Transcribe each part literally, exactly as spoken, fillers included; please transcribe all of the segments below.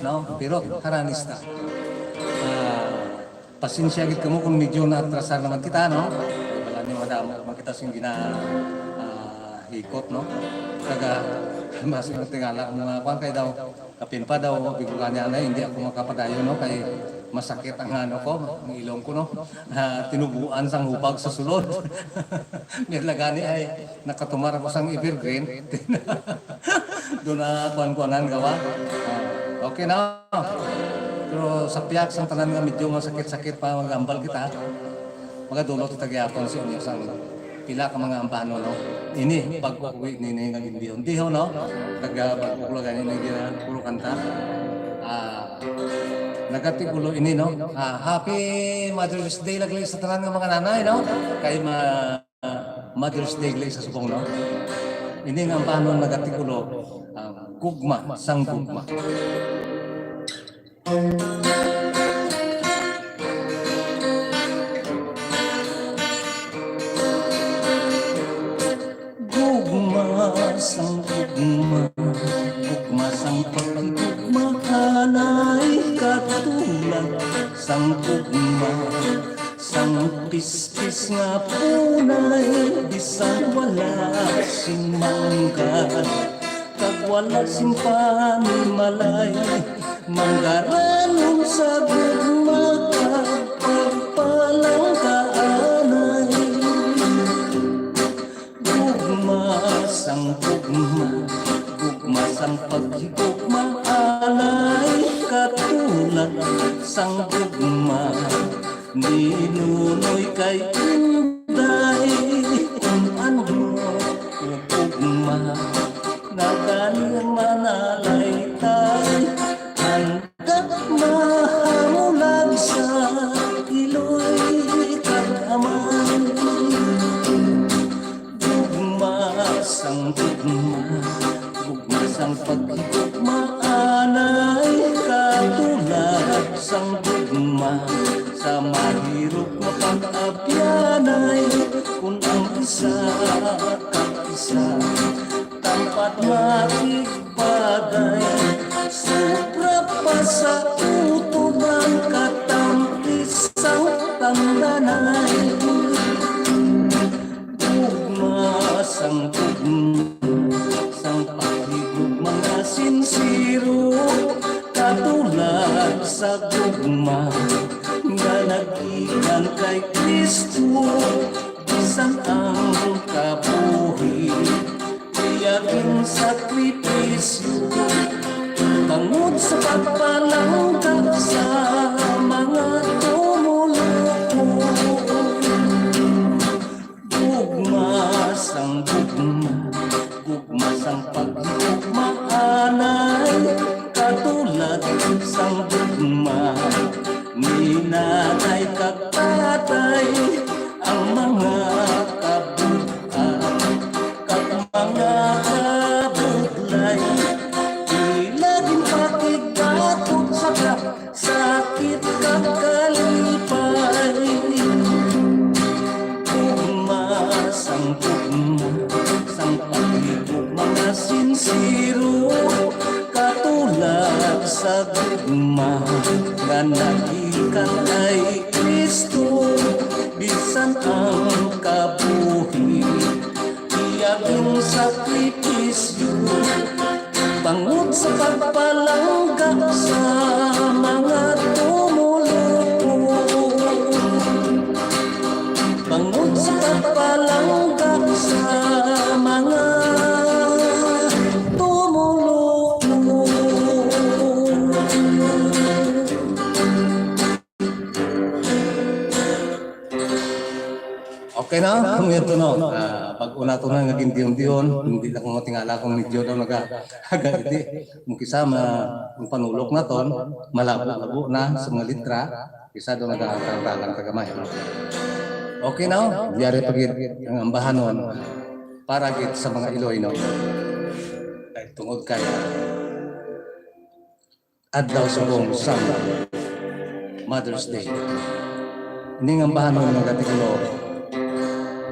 no? Pero haranis ta. Ah, pasensya gid kamo kung medyo naatrasar naman kita, no? Wala niyo madamo man kita sing gina, ah, hikot, no? Kaga, mas tingala ang mga kwan kay daw, kapin pa daw, bigo ka niya na, hindi ako makapadayon, no? Kay masakit ang ano ko, ang ilong ko, no? Ah, tinubuan sang hubag sa sulod. May lagani ay nakatumar ako sang evergreen. Doon na kuan-kuanan gawa. Ah, okay na. Pero sa piyak sang tanan nga medyo masakit-sakit pa, mag-ambal kita. Magadulot kita gyapon sa inyo sang pila ka mga ambahanon, no? Ini, pag-uwi nini nga gindihon-dihon, no? Taga pag-ukulagan ini nga puro kanta. Ah, nagatipulo ini, no? Ah, Happy Mother's Day lagi sa tanan nga mga nanay, no? Kay ma-, Mother's Day lagi sa subong, no? Ini nga ambahanon nagatipulo, ang gugma sang gugma. Gugma sang gugma, gugma sang paghigugma, anay katulad sang gugma sang pispis nga punay, bisan wala sing manggad kag wala sing panimalay, manggaranon sa gugma kag pagpalangga anay. Gugma sang gugma, gugma sang paghigugma, anay katulad sang gugma ni Nunoy kay Inday. Kun ano nga gugma, nga gani ang manalaytay, handa mahamulag sa iloy kag amay. Gugma sang gugma, gugma sang paghigugma, anay katulad sang gugma sa mahirop nga pag-abyanay. Kun ang isa kag isa tampat makig- bagay, sobra pa sa utob ang katampi sang tangdanay. Gugma sang gugma, sang paghigugma nga sinsero, katulad sa gugma nga naggikan kay Cristo, bisan ang kabuhi iya ginsakripisyo, bangod sa pagpalangga sa mga tumoluo. Gugma sang gugma, gugma sang paghigugma, anay katulad sang gugma ni nanay kag tatay, ang mga kabug-at kag mga kabudlay, ila ginpakigatot sa kap-, sakit kag kalipay. Gugma sang gugma, sang paghigugma nga sinsero, katulad sa gugma nga nagikan kay Cristo, bisan ang kabuhi iya ginsakripisyo, bangod sa pagpalangga sa mga tumoluo, bangod sa pagpalangga sa mga tumoluo. Okay na? Kung ito, no? Ah, pag-una to na nga gindihon-dihon, hindi na ko matingala kung medyo daw naga-, nagaiti. Kung kisa ma-, ang panulok naton, malabo-labo na sa mga litra, kisa daw nagahalang-halang ka gamay. Okay na? Yari pa gid ang ambahanon para gid sa mga Iloilo. Kay tungod kay adlaw subong sang Mother's Day. Ini nga ambahanon nga gatikulo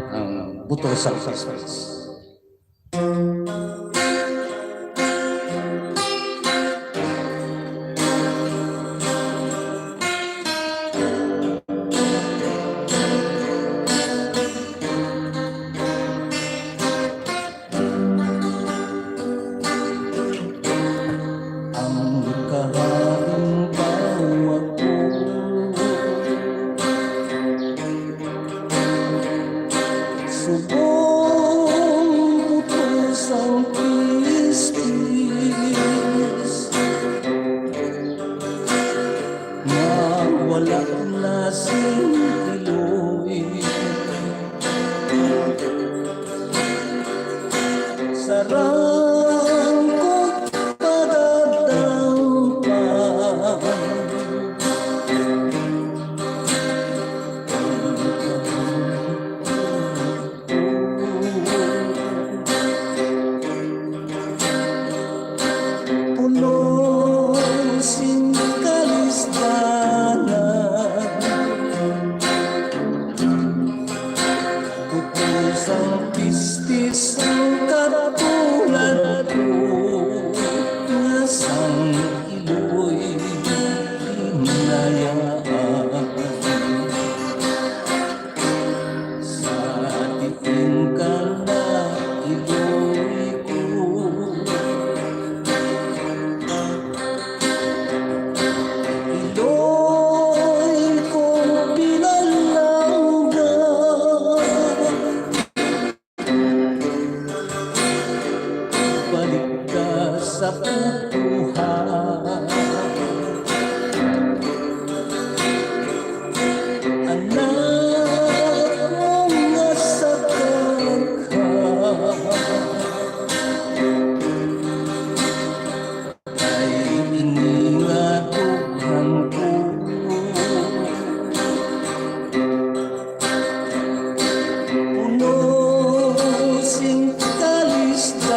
ang butol sa Christmas. Kahain daw ako. Subong buto sang pistis, nga wala na sing iloy. Sarang ko pagadaw pa. Puno sing kalisdanan. Buto sang pistis ang katulad ko, nga sang iloy hinayaan. Sa diin ka na, iloy ko. Iloy ko pinalangga. Balik ka sa kukuha. Anak ko nga sa kagha. Kay ini nga dughan ko. Puno sing kalisdanan.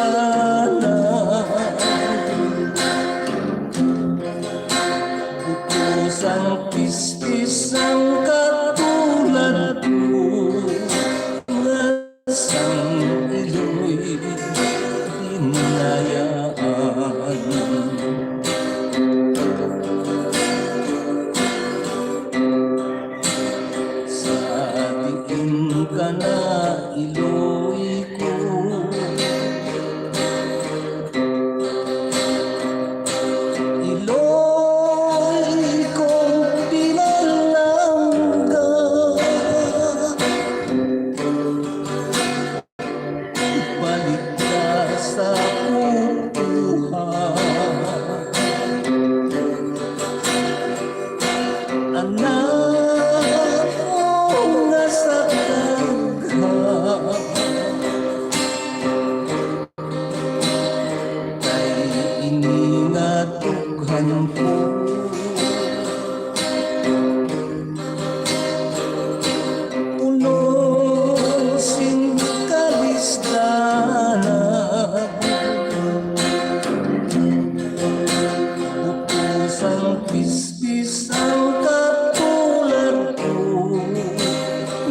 Buto sang pistis ang katulad ko. Sang iloy dinayaan. Sa diin ka na, iloy ko. Iloy kong pinalangga. Balik ka sa kukuha. Anak ko nga sa daghan. Kay ini nga dughan ko. Puno sing kalisdanan. Buto sang pistis ang katulad ko,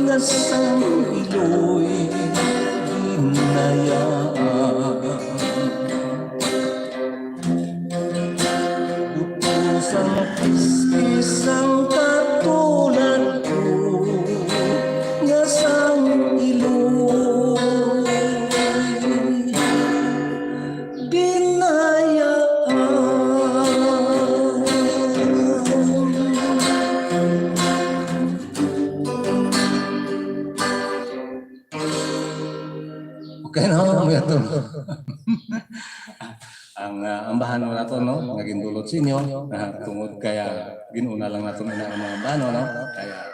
nga sang iloy ginayaan. Buto sang pistis ang katulad ko, nga sang iloy dinayaan. Okay, no? Ang ato. Ang, ah, ambahanon nato, no, nga gindulot sa inyo, ah, tungod kay, ah, gin-una lang nato ina ang mga ambahanon, no? Kaya,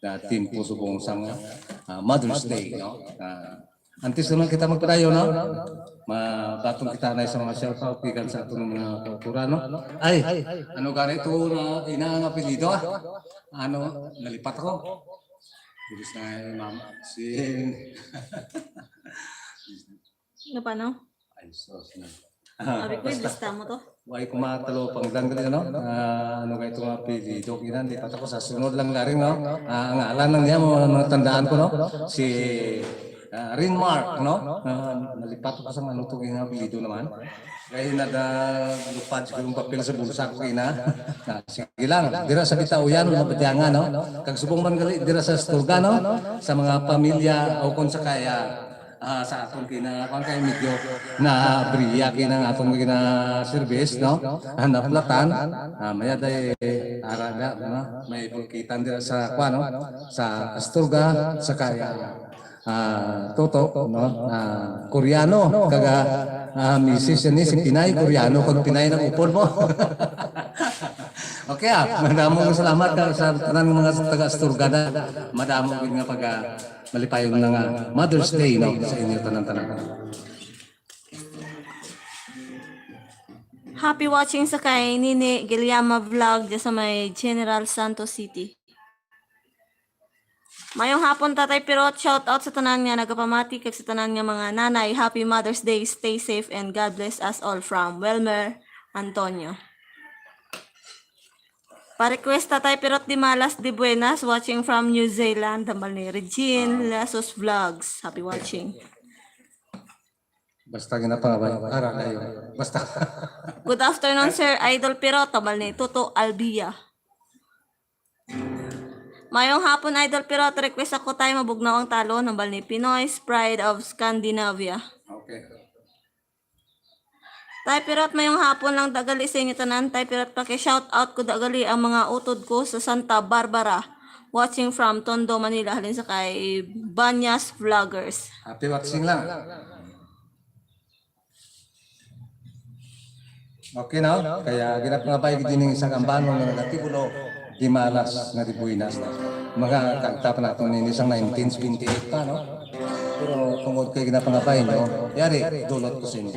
ah, timpo subong sang, ah, Mother's Day, no? Ah, antes naman kita magpadayon, no? Mabaton kita na sa mga shout out gikan sa aton mga kautoran, no? Ay, ano gani to na ina ang apelyido, ah? Ano, nalipat ako. Dili sa mama, si Ano pa, no? Ay, sus, no. Abi ko, basta, lista mo to. Why ko matalo pang danggal, no? Ah, ano kay itong apelyido? Kinandi pa ako sa sunod lang na rin, no? Ah, ang ngalan lang niya, mo, mga tandaan ko, no? Si, ah, Rinmark, no? Ah, nalipat ko sa ano to, yung apelyido naman. Kaya nadalupad siguro yung papel sa bulsa ko, kina. Ah, sige lang, dira sa Bitauyan, mga Batiangan, no? Kag subong man gali, dira sa Astorga, no? Sa mga pamilya, o kung sa kaya, Ah, sa aton kina, kung kay medyo na briya kina nga aton kina service, no? Ah, naplatan, ah, maya day ara na, no? May bulkitan dira sa, kwa, no? Sa Astorga, sa kaya, ah, Toto, no? Ah, Koreano, kaga, ah, misis ni si Pinay, Koreano, kag Pinay na upod mo. Okay, ah, madamong salamat ka sa tanan mga taga Astorga na madamo gid nga pag, ah, malipayon na nga Mother's Day, no, sa inyo tanan-tanan. Happy watching sa kay Nini Guillama Vlog dyan sa may General Santos City. Mayong hapon, Tatay Pirot. Shout out sa tanan nga nagapamati kag sa tanan nga mga nanay. Happy Mother's Day. Stay safe and God bless us all, from Wilmer Antonio. Pa-request, Tatay Pirot Dimalas de Buenas, watching from New Zealand. Tambal ni Regine Lasos Vlogs. Happy watching. Basta ginapangabay. Ara kayo. Basta. Good afternoon, Sir Idol Pirot. Tambal ni Toto Albia. Mayong hapon, Idol Pirot. Request ako, Tay, Mabugnaw ang Talon. Tambal ni Pinoy's Pride of Scandinavia. Okay. Tay Pirot, mayong hapon lang dagali sa inyo tanan. Tay Pirot, paki-shout out ko dagali ang mga utod ko sa Santa Barbara. Watching from Tondo, Manila, halin sa kay Banyas Vloggers. Happy watching lang. Okay, no? Kaya ginapangabay gid ning isang ambanon nga nagatibulo, Dimalas nga de Buenas. Mga kanta pa nato ni isang nineteen seventy-eight pa, no? Pero tungod kay ginapangabay, no? Yari, dulot ko sa inyo.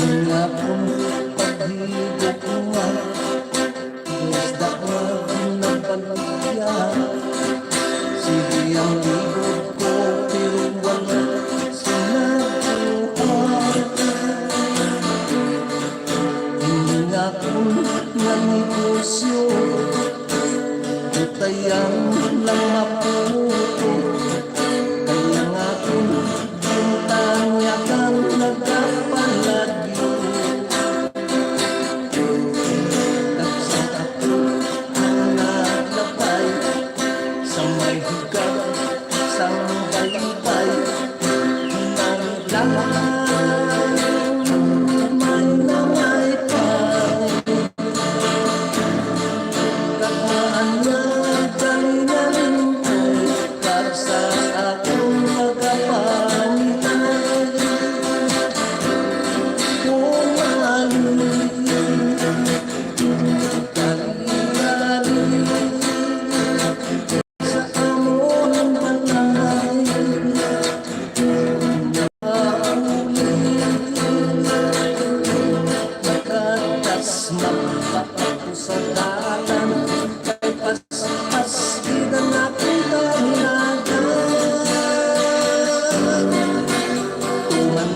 Hingapon paghigugma, isda nga ginabaligya. Sige ang libog ko, pero wala sinabuhat. Hingapon nga negosyo, butayan lang maputo. Kaya nga kung gintanyagan, nagapalagyo. Nagsa ako ang naglabay sa may hugad, sa baybay, nang lang may na may pay. Kag maanyag kami nalintay, kag sa akong pagkapanitay, kung maalim, kag ilalim. Sa amon balay, nakauli, nakatas, magpapako sa datan, kay paspas gid ang akong kahinagan. Tuman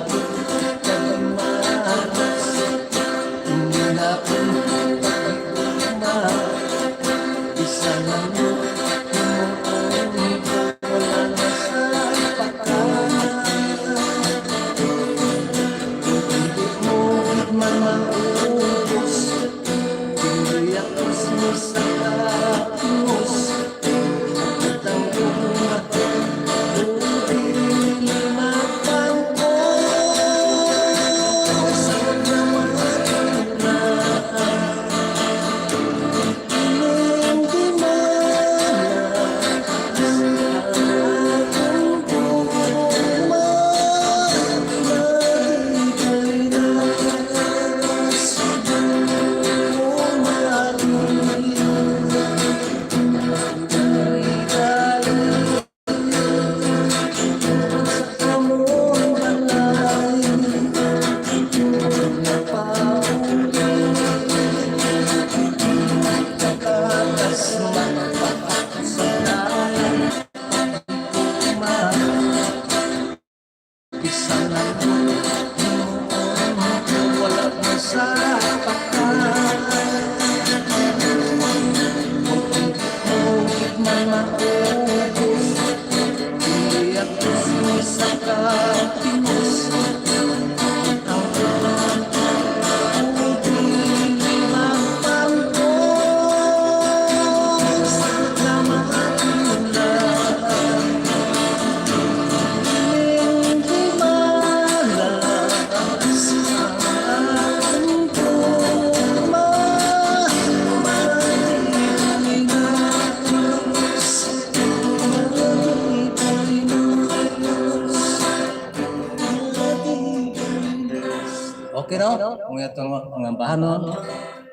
Okay, no? Kung ito ang ambahanon,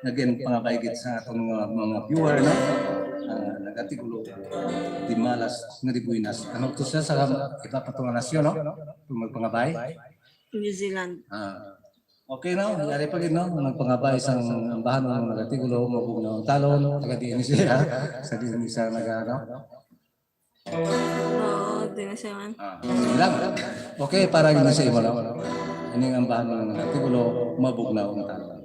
naging pangabaygit sa atong mga, mga viewer, no? Ah, nagatigulo, Dimalas, Naribuinas. Ano to siya sa iba pa tong nasyon, no? Kung magpangabay? New Zealand. Ah. Okay, no? Yari pa gid, no? Nagpangabay sang ambahanon nga nagatigulo, mabugnaw ang talon, taga diin siya, sa diin siya naga, no? Oo, di na siya man. Ah, sige lang. Okay, para gid sa imo, no? Ining ambahanon nga nagatigulo, mabugnaw ang talon.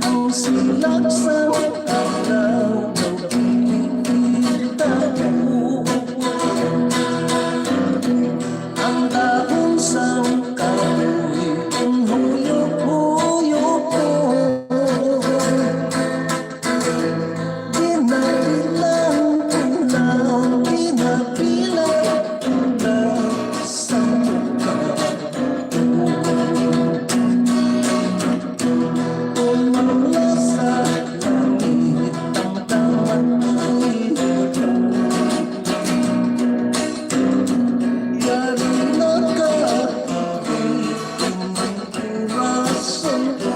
Ang silak sa adlaw daw kita. Ang dahon sang kahoy, ang huyop-huyop ko. Ginabilang ko lang, ginabilang ko lang sa mukha. Umangla sa langit ang damag ko. Yari na ka, kurason ko.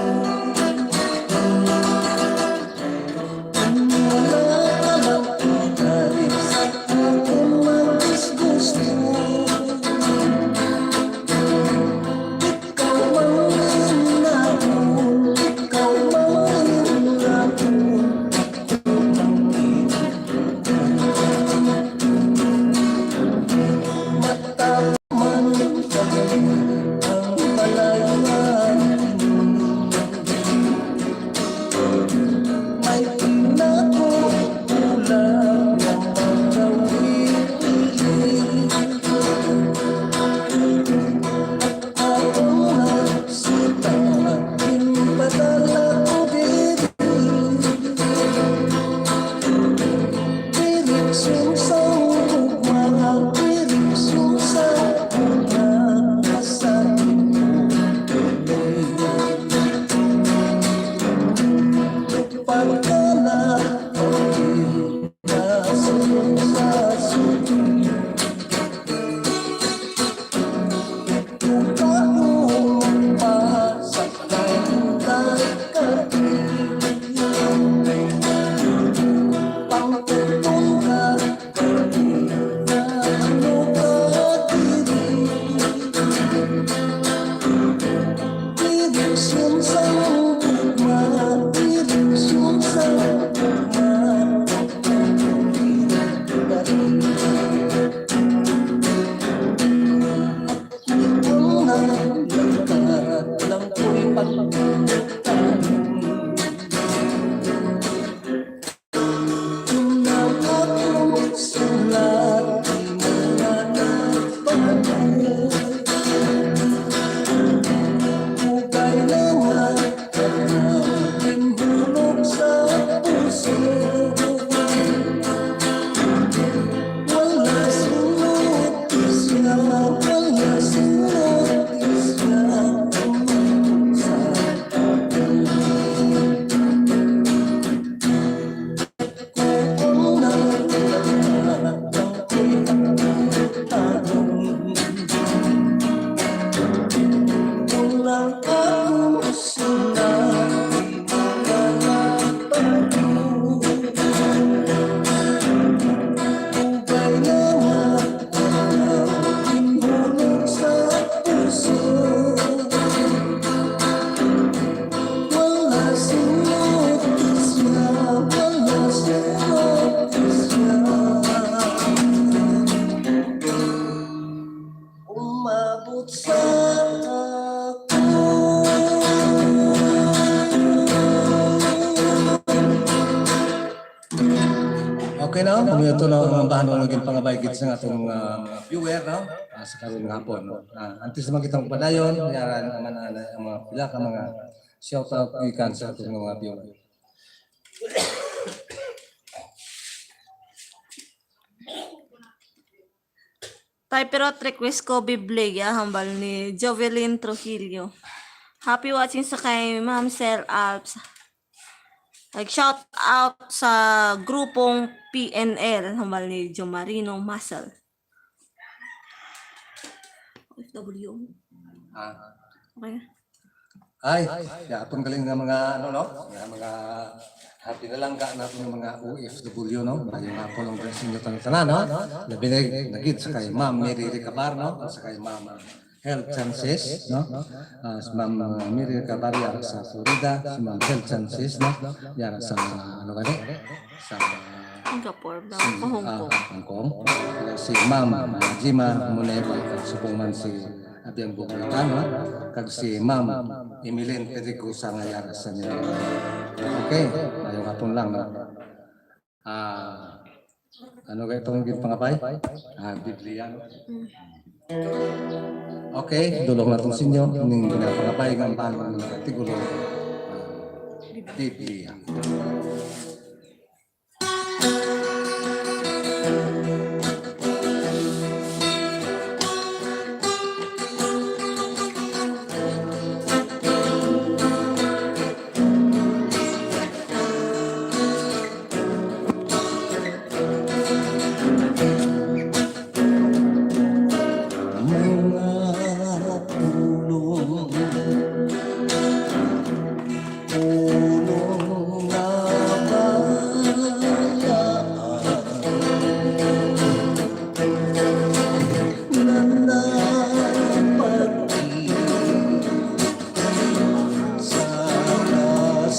Umabot sa ako. Okay na, kung ito na ang ambahanon nga ginpangabay gid sa atong, ah, mga viewer, no? Ah, sa karon nga hapon, no? Ah, antes naman kita magpadayon, yara naman ang, ang mga pila ka mga Shout out gikan sa aton nga mga viewer. Tay, pero at request ko, Biblia, hambal ni Jovelyn Trujillo. Happy watching sa kay Ma'am Sel Alps. Nag-shout out sa grupong P N L, hambal ni Jomarino Masal. O F W. Ah. Okay. Ay, ya, atong galing nga mga, ano, no? Nga mga, ah, pinalangga natin yung mga O F W, no? Maayong hapon lang sa inyo tanan, no? Labi na, na gid sa kay Ma'am Mary Recabar, no? Sa kay Ma'am, ah, Health Chances, no? Ah, si Ma'am, ah, Mary Recabar, yara sa Florida, si Ma'am Health Chances, no? Yara sa, ano gani? Sa Singapore, no? Sing-, O Hong ah, Kong. Hong Kong. Si Ma'am, ah, Jima Monero, subong man si Abiang Bugatan, no? Kag si Ma'am Emeline Pedrigosa nga yara sa Manila. Okay, maayong hapon lang, no? Ah, ano kay itong ginpangabay? Ah, Biblia, no? Mm. Okay, dulong naton sa inyo ning ginapangabay nga ang bahan nga titulo, ah, Biblia. Mga pulong, pulong nga balaan, nanapagi sa kasulatan.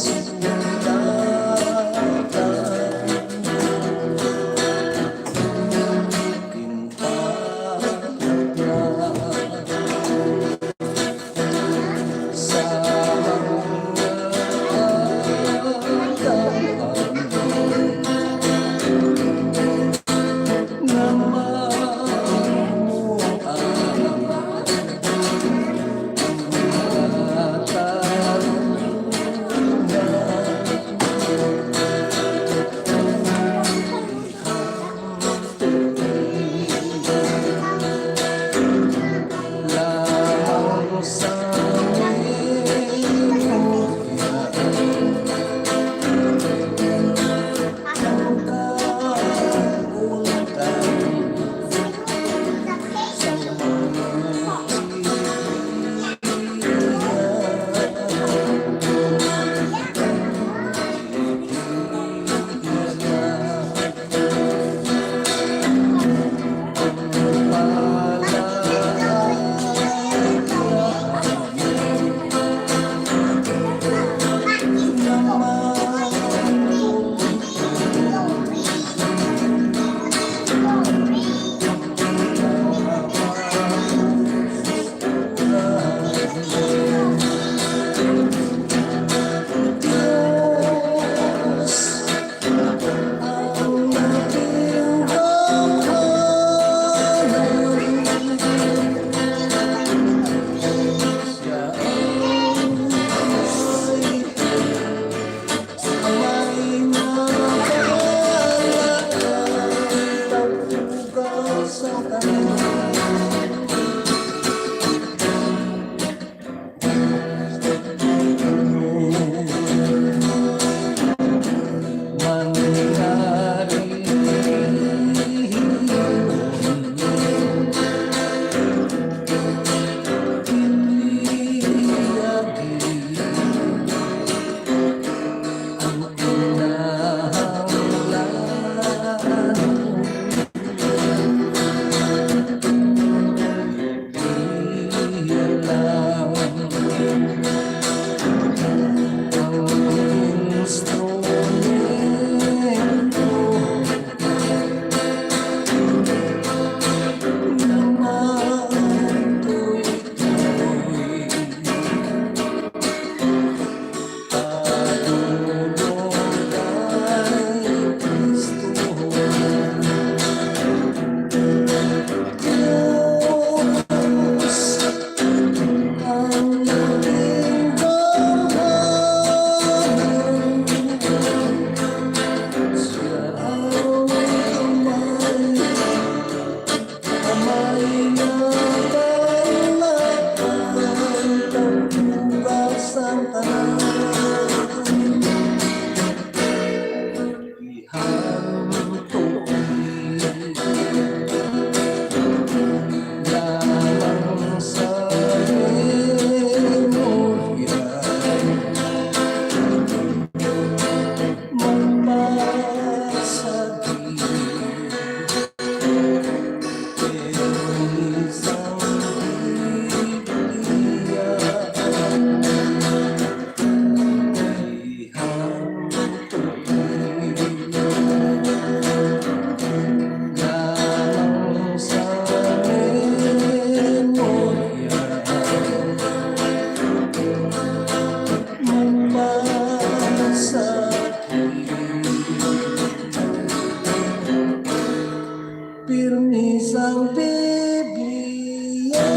sang Biblia.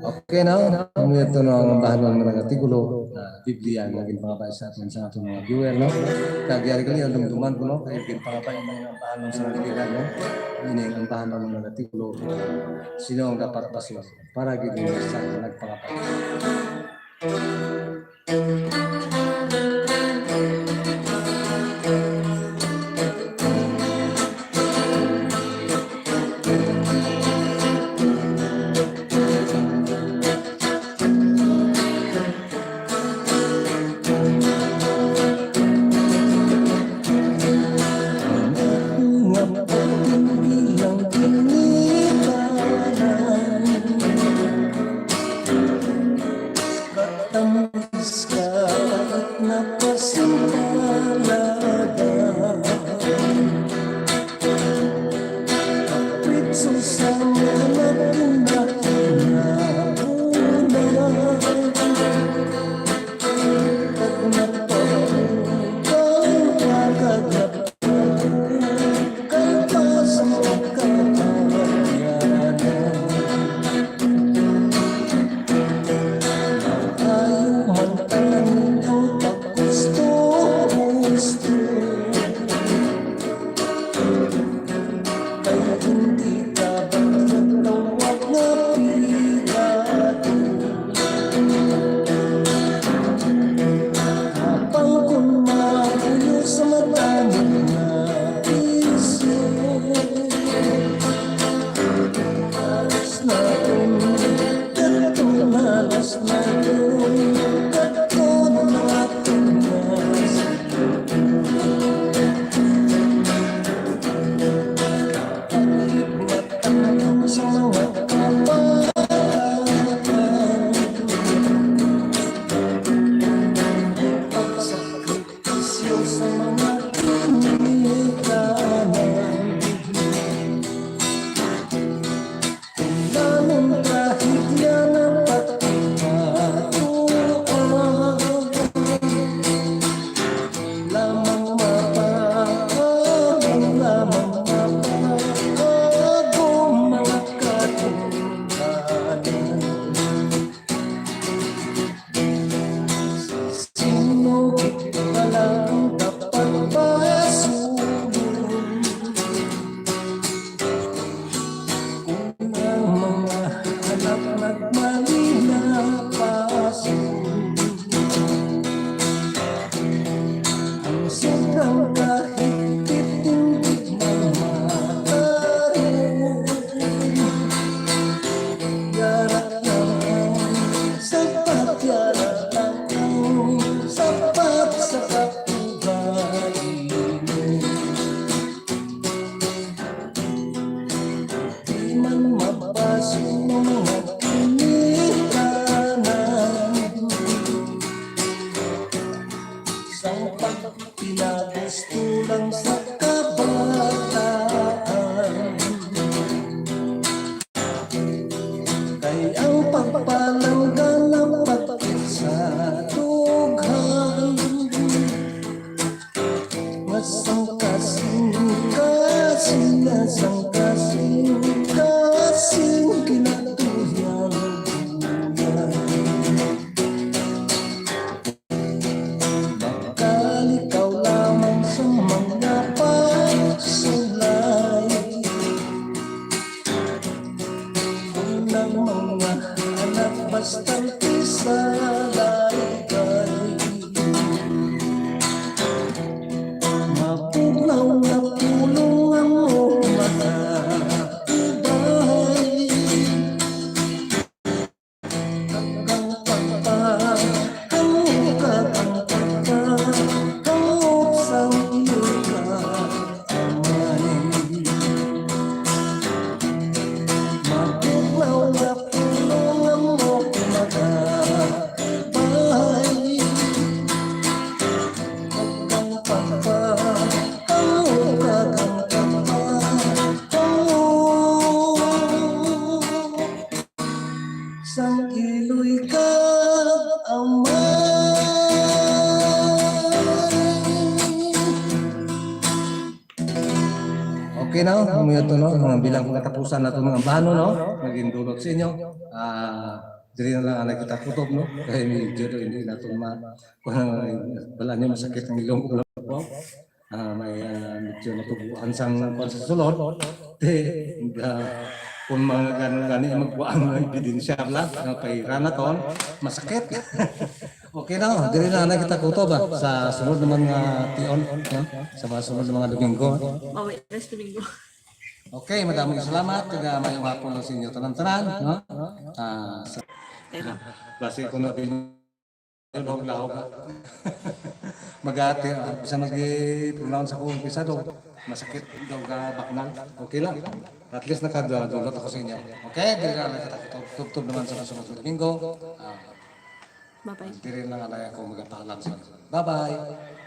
Okay na, amo ito na ang ambahan man nga artikulo, ah, Biblia nga ginpangabay sa aton sa aton mga viewer, no? Kag yari gali, ang dumduman ko, no? Kay ginpangabay ang mga ambahan sa Biblia, no? Ini ang ambahan man nga artikulo, sino ang dapat basahin? Para gid sa nagpangabay. Okay, no? Amo yun to, no? Mga bilang katapusan nato mga bahano, no? Naging dulot sa inyo. Ah, diri na lang ang nakita kutob, no? Kay medyo do hindi nato ma-, wala niyo masakit ang ilong ko. Ah, may, ah, medyo natubuan sang kwan sa sulod. Te, ah, kung mga ganun gani, magbuang ng ebidensya lang, nga pahira na ton, masakit. Okay na, oh. Diri na, na kita kutob, ah, sa sunod naman nga tion, no? Sa mga sunod na mga Domingo. Mawi na sa Domingo. Okay, madaming salamat. Kag mayong hapon lang sa inyo tanan-tanan, no? Ah, sa, Pero basi ko na din lahog-lahog, ah. Magati, ah, bisan mag-pronounce ako umpisa daw, masakit daw ka baknal. Okay lang. At least nakadulot ako sa inyo. Okay, diri na lang kita. Tub-, tubtob naman sa sunod nga Domingo. Ah, Bye-bye. Diri na lang ako magapaalam sa inyo. Bye-bye.